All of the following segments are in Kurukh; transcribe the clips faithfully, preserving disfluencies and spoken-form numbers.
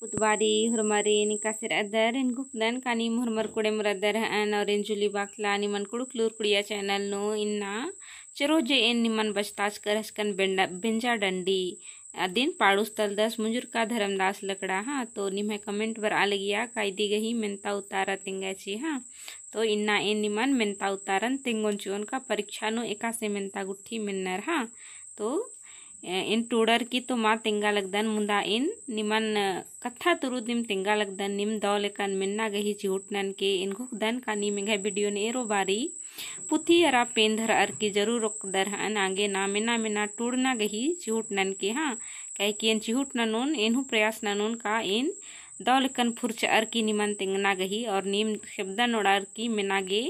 पुतबारी होरमारिन एकासे रअदर, एन घुखदन का नीम होरमर कुड़ेम रअदर हअन और एन जूली बाखला निमन कुँड़ुख़ लूर कुड़िया channel नू इन्ना चेरो जे एन निमन बचताचकर हचकन बेंडा-, बेंजा डंडी अदिन पाड़ुस तलदस मुंजुरका धरमदास लकड़ा, हाँ। तो निम्है comment बरआ लगिया का इदी गही मेन्ता उतारा तेंगा ची, हाँ। तो इन्ना एन निमन मेन्ता उतारन तेंगोन चिओन का परीक्षा नू एकासे मेन्ता गुट्ठी मेन्नर, हाँ। तो ए, एन टूड़र की तो मा तेंगा लगदन, मुदा एन निमन कत्था तुरु दिम तेंगा लगदन, नीम दव लेकन मेन्ना गही चिहुटनन के। एन घुखदन का नीम एंग्है video नू एरो बारी पुथी अरा पेन धरअर की जरूर ओक्कदर हअन, आगे ना मेना मेना टूड़ना गही चिहुटनन के, हाँ। काहे कि एन चिहुट ननोन, एन हूँ प्रयास ननोन का एन दव लेकन फुरचअर की निमन तेंगना गही और नीम खेबदन ओड़ार की मेना गे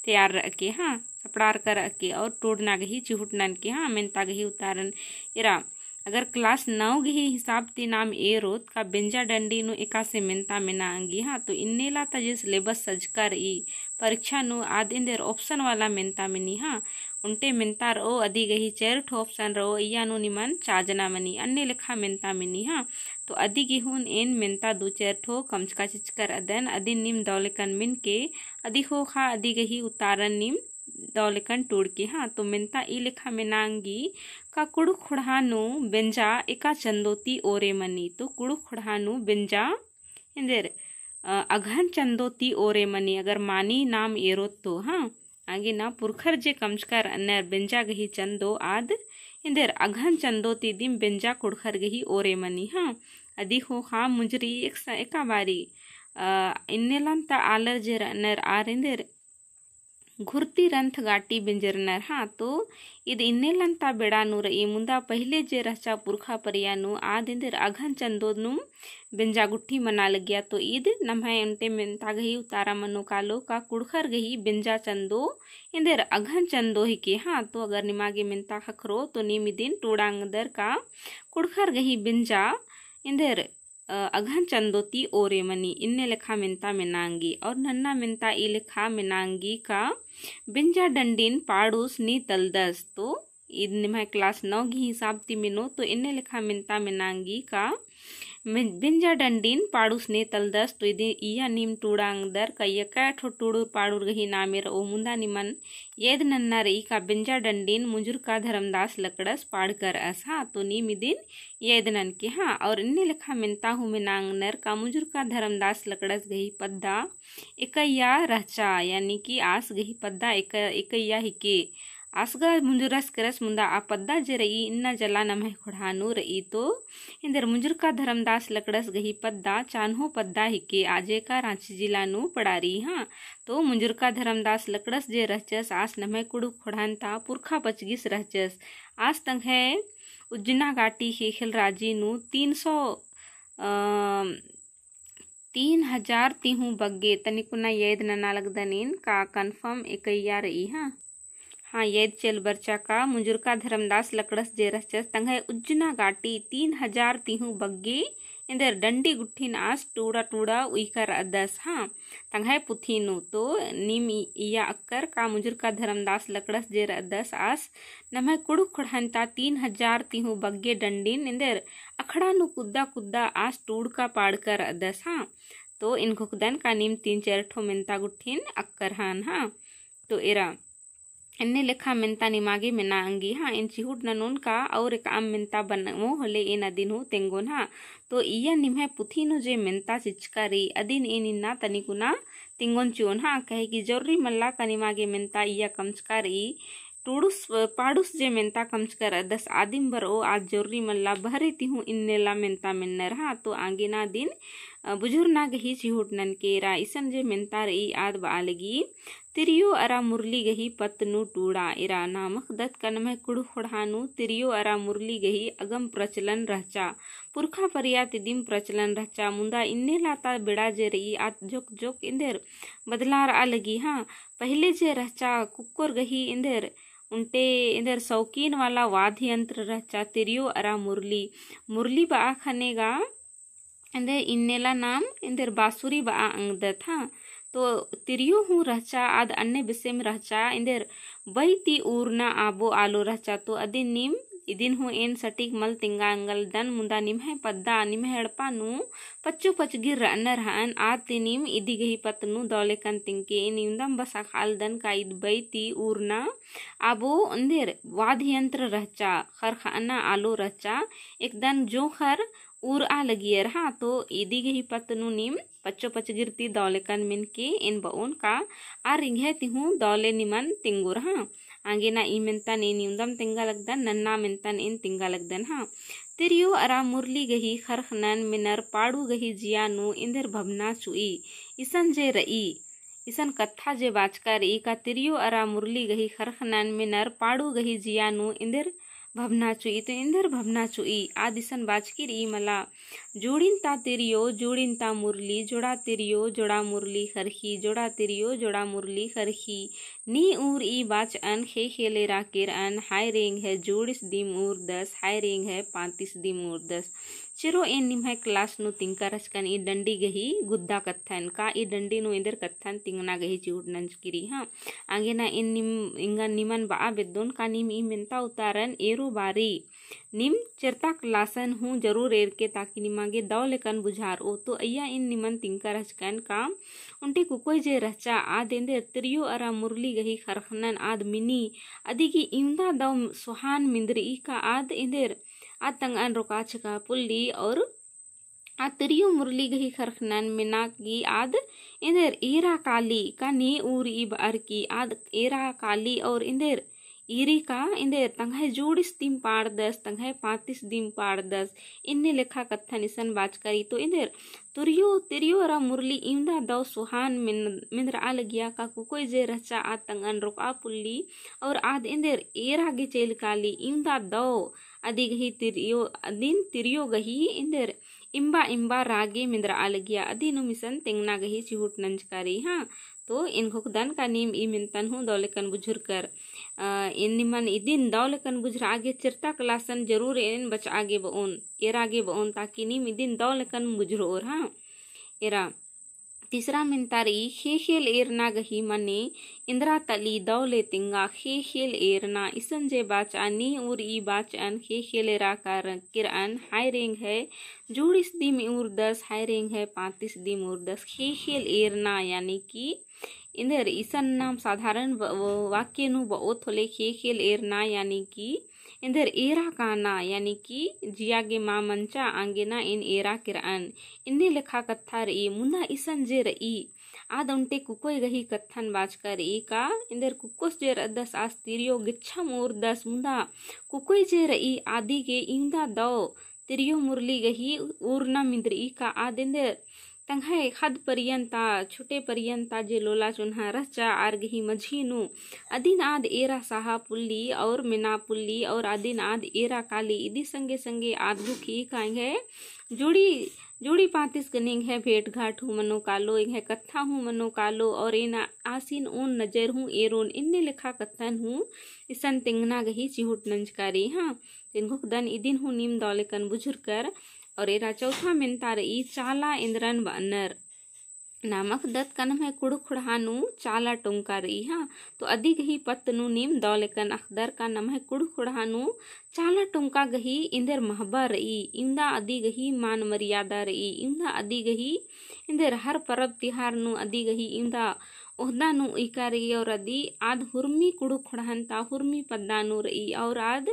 तैयार रअके, हाँ, सपड़ार करअके और टूड़ना गही चिहुटनन के, हाँ, मेन्ता गही उतारन। एरा, अगर class नौ गही हिसाब ती नाम एरोत का बेंजा डंडी नू एकासे मेन्ता मेना अंगी, हाँ, तो इन्नेला ता जे syllabus सजका रई परीक्षा नू आद एन्देर option वाला मेन्ता मेनी, हाँ। ओन्टे मेन्ता रओ अदी गही चेर ठो option रओ, इया नू निमन चाजना मनी, अन्ने लेखा मेन्ता मेनी, हाँ। तो अदी गे हूँ एन मेन्ता दू चेर ठो कमचका चिचकर अदन, अदिन नीम दव लेकन मेनके, अदी ख़ोख़ा अदी गही उतारन नीम दव लेकन टूड़के, हाँ। तो मेन्ता ई लेखा मेनांगी का कुँड़ुख़ ख़ोंड़हा नू बेंजा एका चन्दो ती ओरे मनी। तो कुँड़ुख़ ख़ोंड़हा नू बेंजा एन्देर, अ, अगहन चन्दो ती ओरे मनी, अगर मानी नाम एरोत तो, हाँ। आगे ना पुरखर जे कमचकर रअनर बेंजा गही चन्दो आद एन्देर अगहन चन्दो ती दिम बेंजा कुँड़ुख़र गही ओरे मनी, हाँ। अदी ख़ोख़ा मुंजरी एक स-, एका बारी, अ, इन्नेलन ता आलर जे रअनर आर एन्देर घुरती रन्थ गाटी बेंजरनर, हाँ। तो ईद इन्नेलन ता बेड़ा नू रई, मुदा पहिले जे रहचा पुरखा परिया नू आद एन्देर अगहन चन्दो नू बेंजा गुट्ठी मना लगिया। तो ईद नम्है ओन्टे मेन्ता गही उतारा मनो कालो का कुँड़ुख़र गही बेंजा चन्दो एन्देर अगहन चन्दो हिके, हाँ। तो अगर निमा गे मेन्ता ख़क्खरो तो नीम इदिन टूड़ांगदर का कुँड़ुख़र गही बेंजा एन्देर अ, अगहन चन्दो ती ओरे मनी, इन्ने लेखा मेन्ता मेनांगी। और नन्ना मेन्ता ई लेखा मेनांगी का बेंजा डंडिन पाड़ुस नी तलदस। तो ईद निम्है class नौ गही हिसाब ती मेनो, तो इन्ने लेखा मेन्ता मेनांगी का मे-, बेंजा डंडिन पाड़ुस नी तलदस। तो इदी इया नीम टूड़ांगदर का इया कै ठो टूड़ुर पाड़ुर गही नामे रओ, मुदा निमन एद नन्ना रई का बेंजा डंडिन मुंजुरका धरमदास लकड़स पाड़कर अस, हाँ। तो नीम इदिन एद ननके, हाँ। और इन्ने लेखा मेन्ता हूँ मेनांगनर का मुंजुरका धरमदास लकड़स गही पद्दा एकैया रहचा, यानी कि आस गही पद्दा एक-, एकैया हिके। आस गा मुंजुरस केरस, मुदा आ पद्दा जे रई इन्ना जला नम्है ख़ोंड़हा नू रई। तो एन्देर मुंजुरका धरमदास लकड़स गही पद्दा चान्हो पद्दा हिके, आजे का राँची जिला नू पड़ारी, हाँ। तो मुंजुरका धरमदास लकड़स जे रहचस आस नम्है कुँड़ुख़ ख़ोंड़हन ता पुरखा पचगिस रहचस। आस तंग्है उज्जना गाटी ख़ेख़ेल राजी नू तीन सौ, अ, तीन हजार ती हूँ बग्गे, तनिकुना एद नना लगदन एन का confirm एकैया रई, हाँ। हाँ, एद चेल बरचा का मुंजुरका धरमदास लकड़स जे रहचस तंग्है उज्जना गाटी तीन हजार ती हूँ बग्गे एन्देर डंडी गुट्ठिन आस टूड़ा टूड़ा उइकर रअदस, हाँ, तंग्है पुथी नू। तो नीम इ-, इया अक्कर का मुंजुरका धरमदास लकड़स जे रअदस आस नम्है कुँड़ुख़ ख़ोंड़हन ता तीन हजार ती हूँ बग्गे डंडिन एन्देर अखड़ा नू कुद्दा कुद्दा आस टूड़का पाड़कर रअदस, हाँ। तो एन घुखदन का नीम तीन चेर ठो मेन्ता गुट्ठिन अक्कर हन, हाँ। तो एरा एन्ने लेखा मेन्ता निमा गे मेना अंगी, हाँ। एन चिहुट ननोन का और एकअम मेन्ता बनमो होले एन अदिन हूँ तेंगोन, हाँ। तो इया निम्है पुथी नू जे मेन्ता चिचका रई अदिन एन इन्ना तनिकुना तेंगोन चिओन, हाँ। काहे कि जरूरी मल्ला का निमा गे मेन्ता इया कमचका रई, टूड़ुस, पाड़ुस जे मेन्ता कमचका रअदस आदिम बरओ, आद जरूरी मल्ला, बहरी ती हूँ इन्नेला मेन्ता मेन्नर, हाँ। तो आंगेना दिन, अ, बुझुरना गही चिहुट ननके एरा इसन जे मेन्ता रई आद बआ लगी, तिरियो अरा मुरली गही पत्त नू टूड़ा। एरा नाम अख़दत का नम्है कुँड़ुख़ ख़ोंड़हा नू तिरियो अरा मुरली गही अगम प्रचलन रहचा। पुरखा परिया ती दिम प्रचलन रहचा, मुदा इन्नेला ता बेड़ा जे रई आद जोक जोक एन्देर बदलारआ लगी, हाँ। पहिले जे रहचा कुक्कोर गही एन्देर, ओन्टे एन्देर शौकीन वाला वाद्य यंत्र रहचा तिरियो अरा मुरली। मुरली बआ ख़ने गा एन्देर इन्नेला नाम एन्देर बाँसुरी बआ अंगदत, हाँ। तो तिरियो हूँ रहचा, आद अन्ने बेसेम रहचा, एन्देर बई ती उरना आबो आलो रहचा। तो अदिन नीम इदिन हूँ एन सटीक मल तिंगा एंगलदन, मुदा निम्है पद्दा, निम्है एड़पा नू पच्चो पचगिर रअनर हअन, आद ती नीम इदी गही पत्त नू दव लेकन तिंगके। एन इवंदम बस अख़ालदन का ईद बई ती ऊरना आबो एन्देर वाद्य यंत्र रहचा, ख़रख़अना आलो रहचा, एकदन जोंख़र ऊरआ लगियर, हाँ। तो इदी गही पत्त नू नीम पच्चो पचगिर ती दव लेकन मेनके एन बओन का आर एंग्है ती हूँ दव ले निमन तिंगोर, हाँ। आंगे ना ई मेन्तन एन इवंदम तिंगा लगदन, नन्ना मेन्तन एन तिंगा लगदन, हाँ। तिरियो अरा मुरली गही ख़रख़नन मेनर पाड़ू गही जिया नू एन्देर भभना चुई। इसन जे रई, इसन कत्था जे बाचका रई का तिरियो अरा मुरली गही ख़रख़नन मेनर पाड़ू गही जिया नू एन्देर भभना चुई, तो एन्देर भभना चुई, आद इसन बाचकी रई मला। जोड़िन ता तिरियो, जोड़िन ता मुरली, जोड़ा तिरियो, जोड़ा मुरली ख़रख़ी, जोड़ा तिरियो, जोड़ा मुरली ख़रख़ी। नी ऊर ई बाचअन ख़ेख़ेल एरा केरअन, हाय रे एंग्है जोड़िस दिम ऊरदस, हाय रे एंग्है पाँतिस दिम ऊरदस। चिरो एन निम्है class नू तिंका रहचकन ई डंडी गही गुद्दा कत्थन का, ई डंडी नू एन्देर कत्थन तिंगना गही चिहुट नंजकी रई, हाँ। आंगे ना एन निम, एंगन निमन बआ बेद्दोन का नीम ई मेन्ता उतारन एरो बारी। नीम चिरता class न हूँ जरूर एरके ताकि निमा गे दव लेकन बुझारओ। तो अइय्या एन निमन तिंका रहचकन का ओन्टे कुकोय जे रहचा आद एन्देर तिरियो अरा मुरली गही ख़रख़नन आद मिनी अदी गे इवंदा दव सोहान मेन्दरई का आद एन्देर आद तंगअन रोका छका पुल्ली और आ तिरियो मुरली गही ख़रख़नन मेना की आद एन्देर एरा काली का नी ऊर ई बअर की आद एरा काली और एन्देर ईरी का एन्देर तंग्है जोड़िस दिम पाड़दस, तंग्है पाँतिस दिम पाड़दस, एन्ने लेखा कत्थन इसन बाचका रई। तो एन्देर तुरियो, तिरियो अरा मुरली इवंदा दव सोहान मेन-, मेन्दरआ लगिया का कुकोय जे रहचा आद तंगअन रोकआ पुल्ली और आद एन्देर एरा गे चइल काली इवंदा दव अदी गही तिरियो, अदिन तिरियो गही एन्देर इम्बा इम्बा रागे मेन्दरआ लगिया, अदिनुम इसन तेंगना गही चिहुट नंजका रई, हाँ। तो एन घोखदन का नीम ई मेन्तन हूँ दव लेकन बुझुरकर। अ, एन निमन इदिन दव लेकन बुझुरआ गे चिरता class न जरूर एन बचआ गे बओन, एरा गे बओन, ताकि नीम इदिन दव लेकन बुझुरओर, हाँ। एरा तीसरा मेन्ता रई, ख़ेख़ेल एरना गही मने एन्दरा तली दव ले तेंगा। ख़ेख़ेल एरना इसन जे बाचआ नी ऊर ई बाचअन ख़ेख़ेल एरा केरअन, हाय रे एंग्है जोड़िस दिम ऊरदस, हाय रे एंग्है पाँतिस दिम ऊरदस। ख़ेख़ेल एरना यानी कि एन्देर इसन नाम साधारण व-, व-, वाक्य नू बओत होले, ख़ेख़ेल एरना यानी कि एन्देर एरा काना यानी कि जिया गे मा मंचा आंगे ना एन एरा केरअन। एन्ने लेखा कत्था रई, मुन्दा इसन जे रई आद ओन्टे कुकोय गही कत्थन बाचका रई का एन्देर कुकोस जे रअदस आस तिरियो गेच्छम ऊरदस, मुन्दा कुकोय जे रई अदी गे इवंदा दव तिरियो मुरली गही ऊरना मेन्दरई का आद एन्देर तंग्है ख़द्द परियन ता, छोटे परियन ता जे लोला चोन्हा रहचा आर गही मझी नू अदिन आद एरा साहा पुल्ली और मेना पुल्ली और अदिन आद एरा काली। इदी संगे संगे आद घोखी का एंग्है जोड़ी, जोड़ी पाँतिस गने एंग्है भेंट घाट हूँ मनो कालो, एंग्है कत्था हूँ मनो कालो और एन आसिन ओन नजर हूँ एरोन, एन्ने लेखा कत्थन हूँ इसन तेंगना गही चिहुट नंजका रई, हाँ। तो एन घोखदन इदिन हूँ नीम दव लेकन बुझुरकर। और एरा चौथा मेन्ता रई चाला एन्दरन बअनर। नाम अख़दत का नम्है कुँड़ुख़ ख़ोंड़हा नू चाला टोंका रई, हाँ। तो अदी गही पत्त नू नीम दव लेकन अख़दर का नम्है कुँड़ुख़ ख़ोंड़हा नू चाला टोंका गही एन्देर महबा रई, इवंदा अदी गही मान मर्यादा रई, इवंदा अदी गही एन्देर हर परब तिहार नू अदी गही इवंदा ओहदा नू उइका रई और अदी आद हुरमी कुँड़ुख़ ख़ोंड़हन ता हुरमी पद्दा नू रई और आद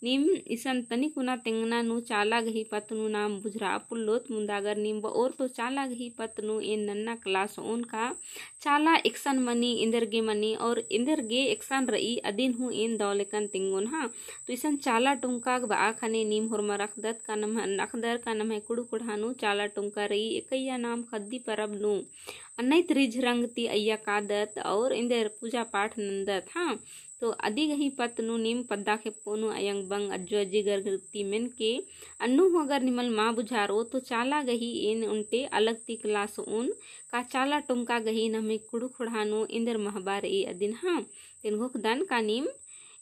नीम इसन तनिकुना तेंगना नू चाला गही पत्त नू नाम बुझुरआ पुल्लोत, मुन्दा अगर नीम बओर तो चाला गही पत्त नू एन नन्ना class ओन का चाला एकसन मनी, एन्देर गे मनी और एन्देर गे एकसन रई अदिन हूँ एन दव लेकन तेंगोन, हाँ। तो इसन चाला टोंका बआ ख़ने नीम होरमर अख़दत का नम्है, अख़दर का नम्है कुँड़ुख़ ख़ोंड़हा नू चाला टोंका रई एकैया नाम ख़द्दी परब नू अनैत रिझ रंग ती अइय्या कादत और एन्देर पूजा पाठ नन्दत, हाँ। तो अदी गही पत्त नू नीम पद्दा खेप्पो नू अयंग बंग अज्जो अज्जी गर गर ती मेनके अन्नु हूँ अगर निमल मा बुझारो तो चाला गही एन ओन्टे अलग ती class ओन का चाला टोंका गही नम्है कुँड़ुख़ ख़ोंड़हा नू एन्देर महबा रई अदिन, हाँ। तो एन घोखदन का नीम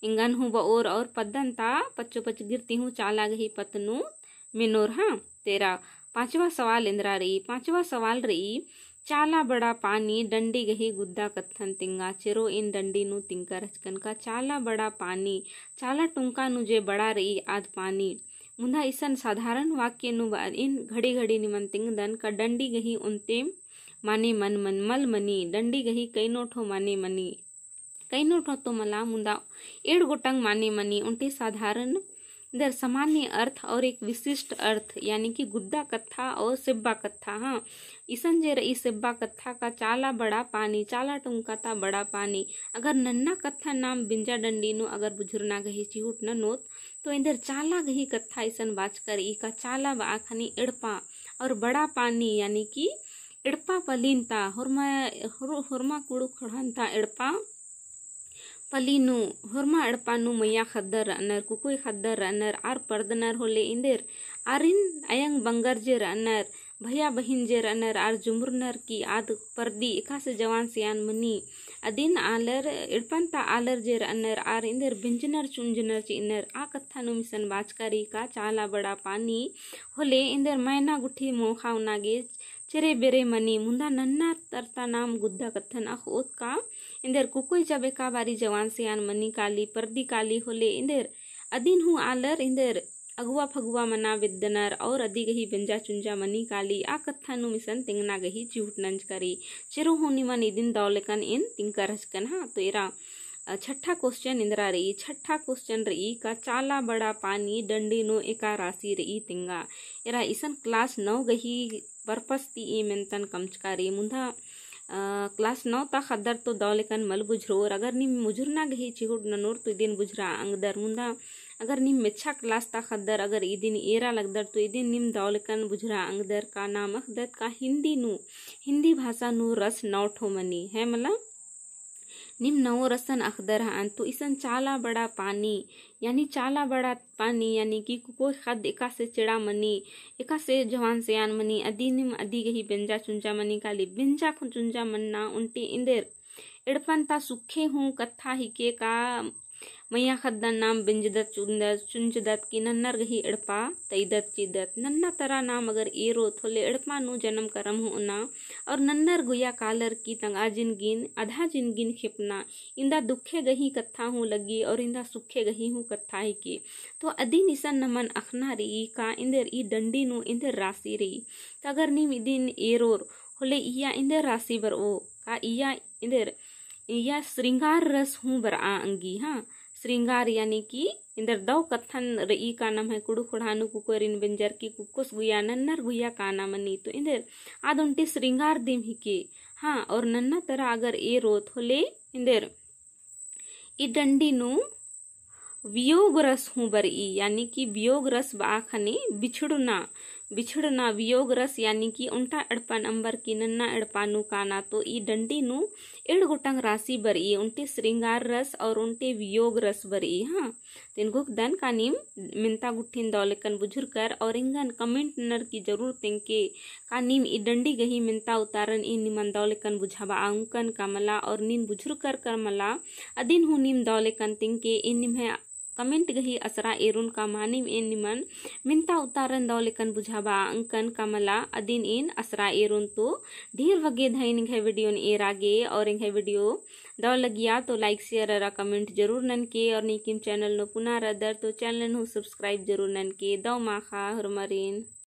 एंगन हूँ बओर और पद्दन ता पच्चो पचगिर ती हूँ चाला गही पत्त नू मेनोर, हाँ। तो एरा पाँचवा सवाल एन्दरा रई, पाँचवा सवाल रई, चाला बड़ा पानी डंडी गही गुद्दा कत्थन तिंगा। चेरो इन डंडी नू तिंका रहचकन का चाला बड़ा पानी, चाला टुंका नू जे बड़ा रई आद पानी। मुन्दा इसन साधारण वाक्य नू बअर इन घड़ी घड़ी निमन तिंगदन का डंडी गही ओन्टे माने मन मन मल मनी, डंडी गही कइनो ठो माने मनी। कइनो ठो तो मला मुन्दा एंड़ गोटंग माने मनी, ओन्टे साधारण इन्दर सामान्य अर्थ और एक विशिष्ट अर्थ, यानी कि गुद्दा कत्था और सेब्बा कत्था। हाँ, इसन जे रई सेब्बा कत्था का चाला बड़ा पानी, चाला टुंका ता बड़ा पानी। अगर नन्ना कत्था नाम बेंजा डंडी नू अगर बुझुरना गही चिहुट ननोत, तो इन्दर चाला गही कत्था इसन बाचका रई का चाला बआ खनी एड़पा और बड़ा पानी, यानी कि एड़पा पलिन ता, होरमा, होर-, होरमा कुँड़ुख़ ख़ोंड़हन ता एड़पा पली नू, होरमा एड़पा नू मइय्याँ ख़द्दर रअनर, कुकोय ख़द्दर रअनर, आर परदनर होले इन्देर, आरिन अयंग बंगर जे रअनर, भइया बहिन जे रअनर, आर जुमुरनर की आद परदी एकासे जवान सियान मनी। अदिन आलर, एड़पन ता आलर जे रअनर, आर इन्देर बेंजनर चुंजनर चिअनर, आ कत्था नू मिसन बाचका रई का चाला बड़ा पानी, होले इन्देर मैना गुट्ठी मोख़ा ओना गे चेरे बेरे मनी। मुन्दा नन्ना तरता नाम गुद्दा कत्थन अख़ओत का इन्देर कुकोय चब एका बारी जवान सियान मनी काली, परदी काली होले इन्देर अदिन हूँ आलर इन्देर अगुवा फगुवा मना बेद्दनर और अदी गही बेंजा चुंजा मनी काली। आ कत्था नू मिसन तेंगना गही चिहुट नंजका रई। चेरो हूँ निमन इदिन दव लेकन एन तिंका रहचकन। हाँ, तो एरा अ, छठा question इन्दरा रई। छठा question रई का चाला बड़ा पानी डंडी नू एका रासी रई तेंगा। एरा इसन class नौ गही purpose ती ई मेन्तन कमचका रई। मुन्दा, अ, class नौ ता ख़द्दर तो दव लेकन मल बुझुरोर, अगर नीम मुझुरना गही चिहुट ननोर तो इदिन बुझुरा अंगदर। मुन्दा अगर नीम मेच्छा class ता ख़द्दर अगर इदिन एरा लगदर तो इदिन नीम दव लेकन बुझुरा अंगदर का नाम अख़दत का हिन्दी नू, हिन्दी भाषा नू रस नौ ठो मनी, है मला? नीम नौ रसन अख़दर हअन, तो इसन चाला बड़ा पानी, यानी चाला बड़ा पानी, यानी कि कुकोय ख़द्द एकासे चेड़ा मनी, एकासे जवान सियान मनी, अदी नीम अदी गही बेंजा चुंजा मनी काली, बेंजा चुंजा मन्ना ओन्टे इन्देर एड़पन ता सुखे हूँ कत्था हिके का मइय्याँ ख़द्दन नाम बेंजदत चुंजदत, चुंजदत की नन्नर गही एड़पा तइदत चिदत। नन्ना तरा नाम अगर एरोत होले एड़पा नू जनम करम हूँ ओना, और नन्नर गुया कालर की तंगआ जिनगिन, अधा जिनगिन खेपना, इन्दा दुखे गही कत्था हूँ लग्गी और इन्दा सुखे गही हूँ कत्था हिके। तो अदिन इसन नमन अख़ना रई का इन्देर ई डंडी नू इन्देर रासी रई। तो अगर नीम इदिन एरोर होले इया इन्देर रासी बरओ का इया इन्देर इया श्रृंगार रस हूँ बरआ अंगी। हाँ, श्रृंगार यानी कि इन्देर दव कत्थन रई का नम्है कुँड़ुख़ ख़ोंड़हा नू कुकोयरिन बेंजर की कुक्कोस गुया नन्नर गुया काना मनी, तो इन्देर आद ओन्टे श्रृंगार दिम हिके। हाँ, और नन्ना तरा अगर एरोत होले इन्देर ई डंडी नू वियोग रस हूँ बरई, यानी कि वियोग रस बआ खने बिछड़ना, बिछड़ना वियोग रस, यानी कि ओन्टा एड़पन अम्बर की नन्ना एड़पा नू काना। तो ई डंडी नू एंड़ गोटंग रासी बरई, ओन्टे श्रृंगार रस और ओन्टे वियोग रस बरई। हाँ, तेन गुक दन का नीम मेन्ता गुट्ठिन दव लेकन बुझुरकर और एंगन comment ननर की जरूर तेंगके का नीम ई डंडी गही मेन्ता उतारन एन निमन दव लेकन बुझाबआ अंकन का मला और नीन बुझुरकर कर मला अदिन हूँ नीम दव लेकन तेंगके। एन निम्है comment गही असरा एरोन का मानिम एन निमन मेन्ता उतारन दव लेकन बुझाबआ अंकन का मला अदिन एन असरा एरोन। तो ढेर बग्गे धइन एंग्है video न एरा गे और एंग्है video दव लगिया तो like share अरा comment जरूर ननके और नीकिम channel नू पुना रअदर तो channel हूँ subscribe जरूर ननके। दव माखा होरमारिन।